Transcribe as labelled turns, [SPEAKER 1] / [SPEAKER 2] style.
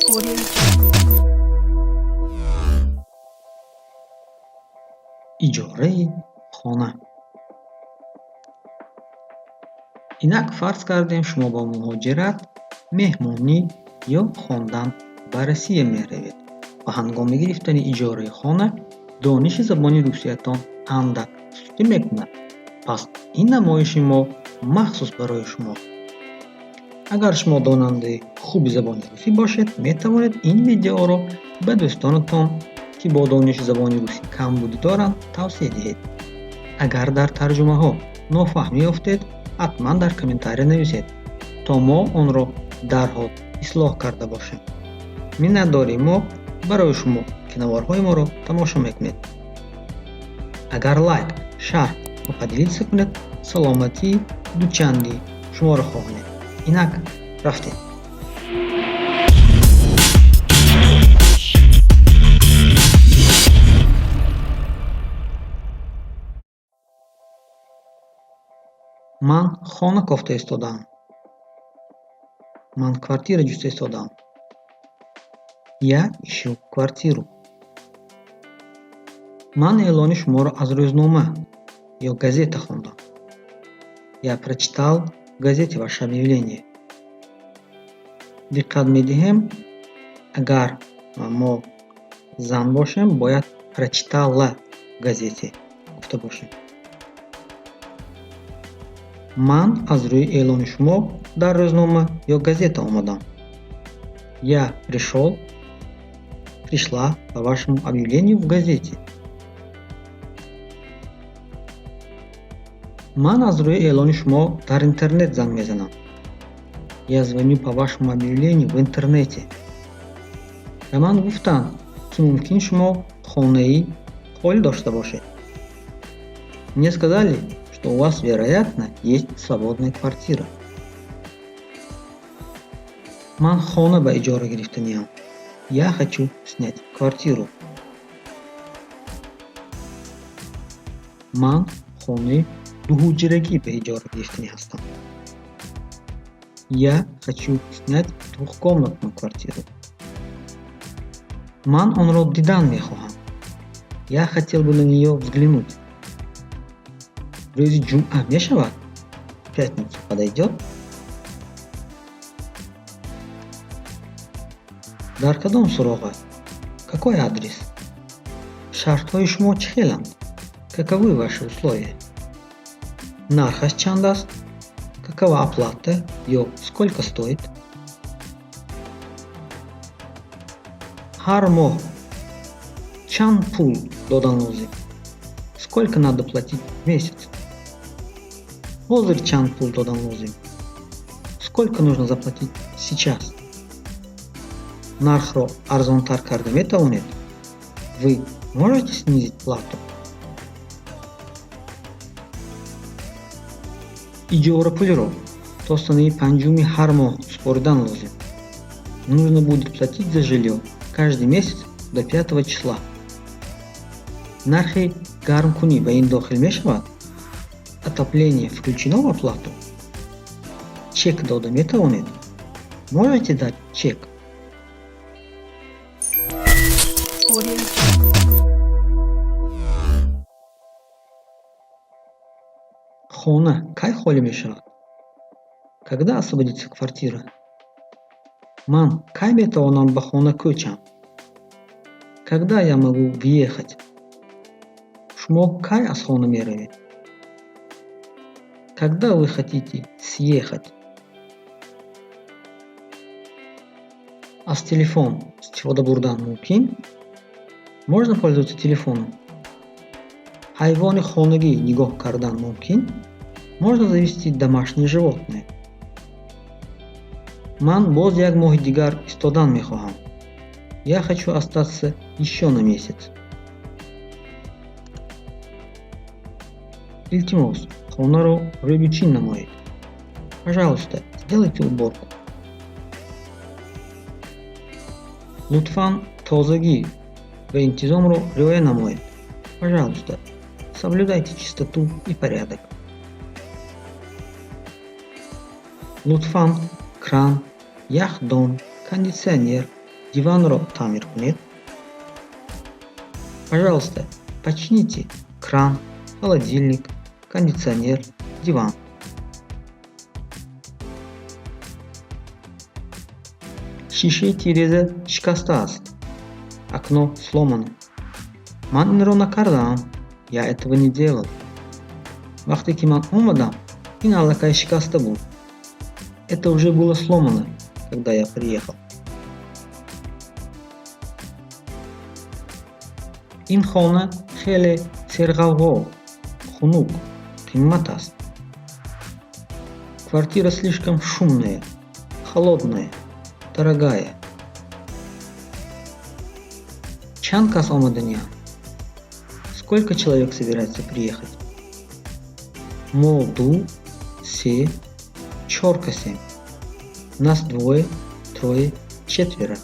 [SPEAKER 1] Audio Jungle.
[SPEAKER 2] Иҷораи хона. Инак, фарз кардем, шумо ба муҳоҷират, меҳмонӣ ё хондан ба Россия меравед ва ҳангоми гирифтани иҷораи хона дониши забони русиятон андак сустӣ мекунад. Пас ин намоиши мо махсус барои шумо. Агар шумо донандаи хуби забони русӣ бошед, метавонед ин видеоро ба дӯстонатон, ки бо дониши забони русӣ камбудӣ доранд, тавсия диҳед. Агар дар тарҷумаҳо нофаҳмӣ ёфтед, ҳатман дар комментария нависед, то мо онро дарҳол ислоҳ карда бошем. Миннатдории мо барои шумо, ки наворҳои моро тамошо мекунед. Агар лайк, шарҳ ва поделиться кунед, саломатии дучандӣ шуморо хоҳонем. Инак, рафтем. Ман хона кофта истодаам. Ман квартира ҷуста истодаам. Я ищу квартиру. Ман эълони шуморо аз рӯзнома ё газета хондам. Я прочитал в газете ваше объявление. Диққат медиҳем: агар мо зан бошем, бояд «прочитала в газете» гуфта бошем. Ман аз рӯи эълони шумо дар рӯзнома ё газета омадам. Я пришел, пришла по вашему объявлению в газете. Ман аз рӯи эълони шумо дар интернет занг мезанам. Я звоню по вашему объявлению в интернете. Ба ман гуфтанд, ки мумкин шумо хонаи холӣ дошта бошед. Мне сказали, что у вас, вероятно, есть свободная квартира. Ман хона ба иҷора гирифтаниам. Я хочу снять квартиру. Ман хонаи дуҳуҷрагӣ ба иҷора гирифтанӣ ҳастам. Я хочу снять двухкомнатную квартиру. Ман онро дидан мехоҳам. Я хотел бы на неё взглянуть. Рӯзи ҷумъа мешавад? Пятницу подойдёт? Дар кадом суроға? Какой адрес? Шартҳои шумо чӣ хеланд? Каковы ваши условия? Нархаш чанд аст? Какова оплата ё сколько стоит? Ҳар моҳ чанд пул додан лозим? Сколько надо платить в месяц? Ҳозир чанд пул додан лозим? Сколько нужно заплатить сейчас? Нархро арзонтар карда метавонед? Вы можете снизить плату? Иҷорапулро то санаи 5-уми ҳар моҳ супоридан лозим. Нужно будет платить за жильё каждый месяц до 5-го числа. Нархи гармкунӣ ба ин дохил мешавад? Отопление включено в оплату? Чек дода метавонед? Можете дать чек?
[SPEAKER 1] Audio Jungle.
[SPEAKER 2] Хона кай холӣ мешавад? Когда освободится квартира? Ман кай метавонам ба хона кӯчам? Когда я могу въехать? Шумо кай аз хона меравед? Когда вы хотите съехать? Аз телефон истифода бурдан мумкин? Можно пользоваться телефоном? Ҳайвони хонагӣ нигоҳ кардан мумкин? Можно завести домашнее животное? Ман боз як моҳи дигар истодан мехоҳам. Я хочу остаться ещё на месяц. Илтимос, хонаро рӯбучин намоед. Пожалуйста, сделайте уборку. Лутфан, тозагӣ ва интизомро риоя намоед. Пожалуйста, соблюдайте чистоту и порядок. Лутфан кран, яхдон, кондитсионер Диванро таъмир кунед. Пожалуйста, почините кран, холодильник, кондиционер, диван. Шишаи тиреза шикаста аст. Окно сломано. Ман инро накардаам. Я этого не делал. Вақте ки ман омадам, ин аллакай шикаста буд. Это уже было сломано, когда я приехал. Ин хона хеле серғавғо, хунук, қимат аст. Квартира слишком шумная, холодная, дорогая. Чанд кас омаданианд? Сколько человек собирается приехать? Мо ду, се, чор касем. Нас двое, трое, четверо.